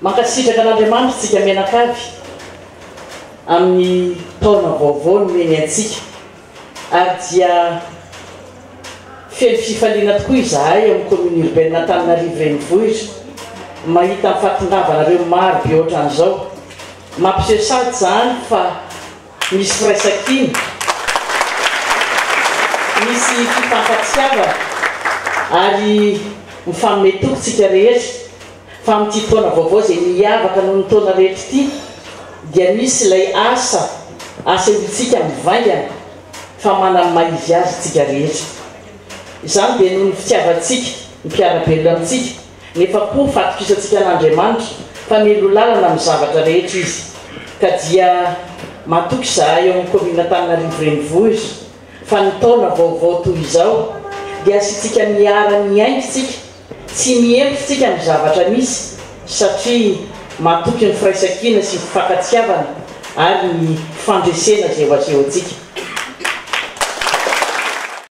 Mankasitraka an'Andriamanitra isika mianakavy amin'ny taona vaovao nomeny antsika ary dia feno fifaliana tokoa izahay ao amin'ny Commune Urbaine Antananarivo Renivohitra mahita ny fahatongavanareo maro be ohatran'izao. Mampiseho sady izany fa misy firaisankina, misy fifankatiavana ary mifanome toky tsika rehetra fa amin'ity taona vaovao izay miavaka noho ny taona rehetra ity dia misy ilay asa asehontsika mivaingana fa manana ny maha izy azy tsika rehetra. Izany dia noho ny fitiavantsika ny mpiara-belona amintsika nefa koa fatokisantsika an'Andriamanitra fa mialoha lalana amin'ny zavatra rehetra Izy. Ka dia matoky izahay ao amin'ny Commune Antananarivo Renivohitra fa ny taona vaovao toy izao dia asiantsika miara-miainga isika, tsy mihemotra isika amin'ny zavatra misy satria matoky ny firaisankina sy ny fifankatiavana ary ny fandresena izay ho asehontsika.